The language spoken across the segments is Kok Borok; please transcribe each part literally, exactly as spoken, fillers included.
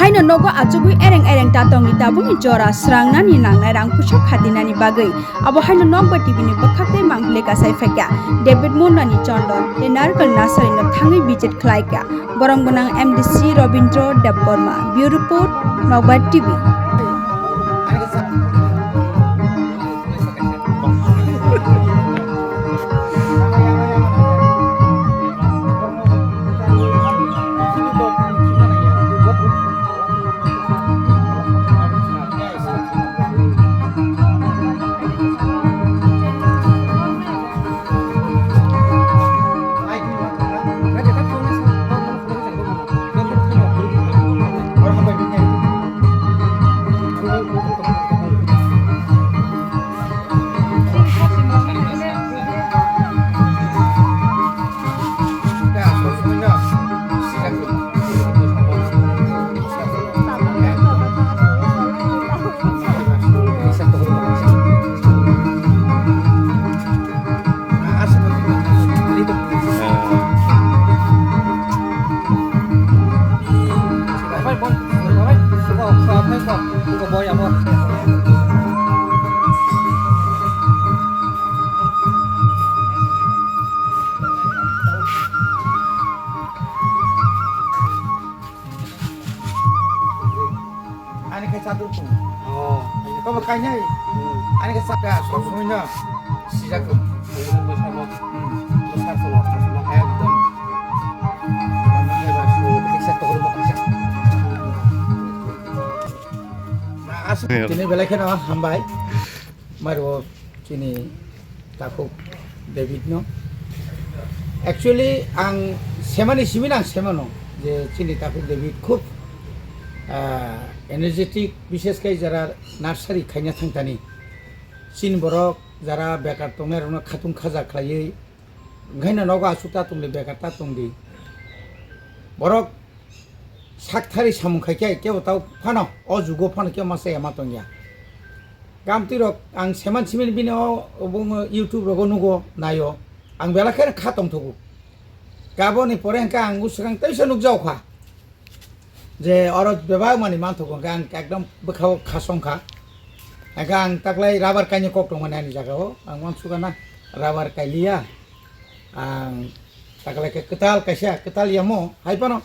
Haino nogo achugwi ereng ereng tatongni tabukni jora srangnani nangnai rang puisa khatinani bagwi. Abo haino Nokbar T V ni bwkhak tei mangpili kasai phaikha David Mundani Chondon tei Narikal Nasarino thangwi visit khlaikha borong gwnang M D C Robindra Debbarma. Bureau Report, Nokbar T V. Ani khe chadur tung. Oh. Ani khe kainai. Hmm. Ani khe chaka, sob somoi no. Sijak tung. Bwsamo. Hmm. Bwsa tung, bwsamo. Ekdom. Kaisa tohor mo kaisa. Aswk tini belai kheno hambai. Mairu chini takhuk David no. Actually, ang semani simi ang semano je chini takhuk David khub, ah, energetic, bishes khai jara nursery khaina thangtani. Chini borok jara bekar tongnai rokno khatung khaja khlaiwi, wngkhaino nogo aswk ta tongdi, bekar ta tongdi. Borok sakthari samung khai khe kebo tao phano, o jugo phano kebo masa ema tongya. Gamtwi rok ang seman simin bini o, obo wng YouTube rogo nugo, naio. Ang belai kheno kha tongthogo. Kaboni pore hwnkhe ang bwswkang teisa nukjao kha. Je oro bebak mani manthogo hwnkhe ang ekdom bwkhao khasong kha. Hwnkhe ang taklai rubber kainwi kok tongmani ani jagao. Ang uansukha na rubber kailiya. Ang taklai khe kwtal kaisa, kwtal yamo. Hai phano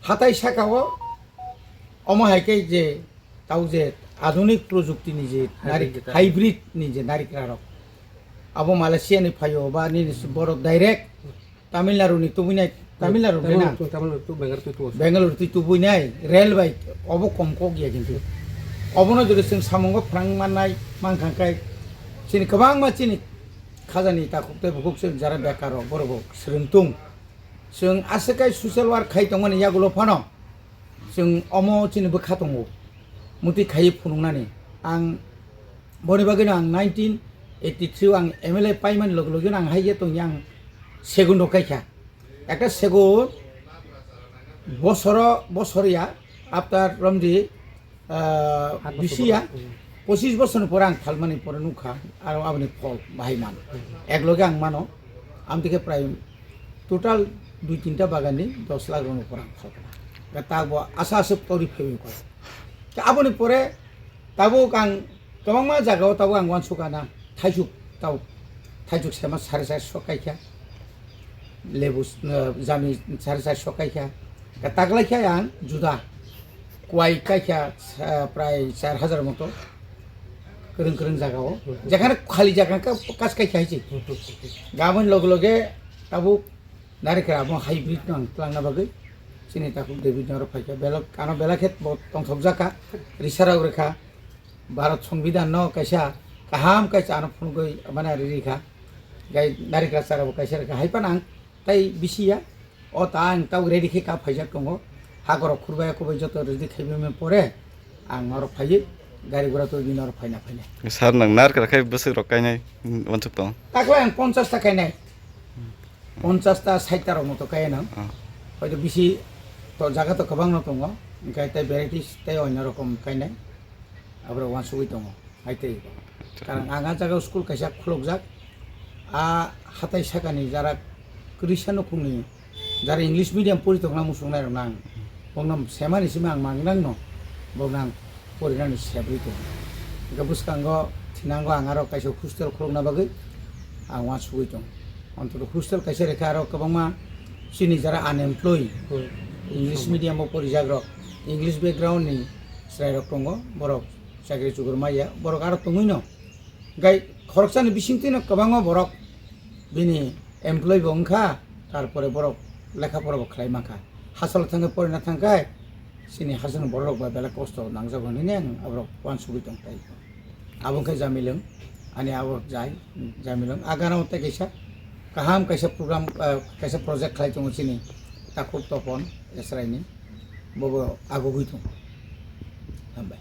hatai sakao omo hai khe je Tao je adunik projukti ni je narik, hybrid, hybrid ni je narik rarok. Abo Malaysia ni phaio ba nini borok direct Tamil Nadu ni tubui nai, Tamil Nadu ni na? Tamil Nadu, Bangalore twi tubu. Bangalore twi tubui nai, rail bai obo kom kok ya kintu. Obono jodi chwng samungo phrang mannai mankha khe chini kwbangma chini khajani takhuk tei bukhuk chwng jara bekar rok borok bo swrwng tung. Chwng aswk kai social work khai tongmani yagulo phano. Chwng omo chini bwkha tongo, mutwi khaiwi phunuknani. Ang boni bagwino ang nineteen eighty-three o ang M L A paimani loge logeno ang hai ye tongya, ang segun rok kaikha. Ekta segun bosoro, bosor ya, after romdi, ah, bisi ya, pochis bosorni pore ang phalmani pore nukha, aro aboni phol bahai man. Ek loge ang mano, amtwi khe prai total dui tinta baganni dos lakh rokni pore ang phalkha. Khe tabuk asa aswk tori phaiwi kha. Khe aboni pore tabuk ang kwbangma jagao tabuk ang uansukha na thaisuk tabuk, thaisuk sema sare charso kaikha, lebu, eh, jami sare charso kaikha, khe taklaikha ang juda kuai kaikha, eh, prai char hajar moto kwrwng kwrwng jagao, jekhane khali jaga khe kas kaikha hai se. Gaboni loge loge tabuk Narikra abo hybrid no ang twlangna bagwi chini takhuk David no oro phaikha. Belok ano belai khe bo tongthokjak kha, risarok rwkha, Bharat Songbidan no kaisa kaham kaisa ano phunugwi mane riri kha. Gai narikra chara bo kaisa rwkha, hai phano ang tai bisi ya, o ta ang tabuk ready khe ka phaijak tongo. Hagoro khurbai kubui joto ready khaibimani pore ang oro phaiwi gari gura tubui bini oro phaina phainai. Sir, nang narikra khai bwswk rok kainai, uansuk tong? Taklai ang ponchash ta kainai. Ponchash ta, sait ta rok moto kaya nang. Ah. Hoito bisi to jaga to kwbang no tongo, hwnkhe tei varieties tei onno rokom kainai. Aborok uansugwi tongo, hai tei. Karon ang a jaga school kaisa khulukjak. A hatai sakani jara kwrwisa nukhungni jara English medium pori tongna muchungnai rok nang. Bokno semani simi ang mangnang no, bokno ang porinani sebrwi tongo. Hwnkhe bwskango thinango ang aro kaisa hostel khulukna bagwi ang uansugwi tongo. Ontoto hostel kaisa rekha aro kwbangma chini jara unemployed, English medium o porijakrok, English background ni chwrairok tongo, borok chakri chukur maya, borok aro tongwi no. Gai khoroksani bisingtwi no kwbangma borok bini employee bo wngkha, tarpore borok lekha pora bo khlai mankha. Hachalo thangkhe porina thangkhe chini hachalo borok bai belai kosto nangjago hinwi ang aborok uansugwi tongthai. Abo wngkha Jamilwng, ani abo jai Jamilwng. Agana o tei kaisa kaham kaisa program, eh, kaisa project khlai tongo chini takhuk Topon Esraini, bobo agugwi tongo. Hambai.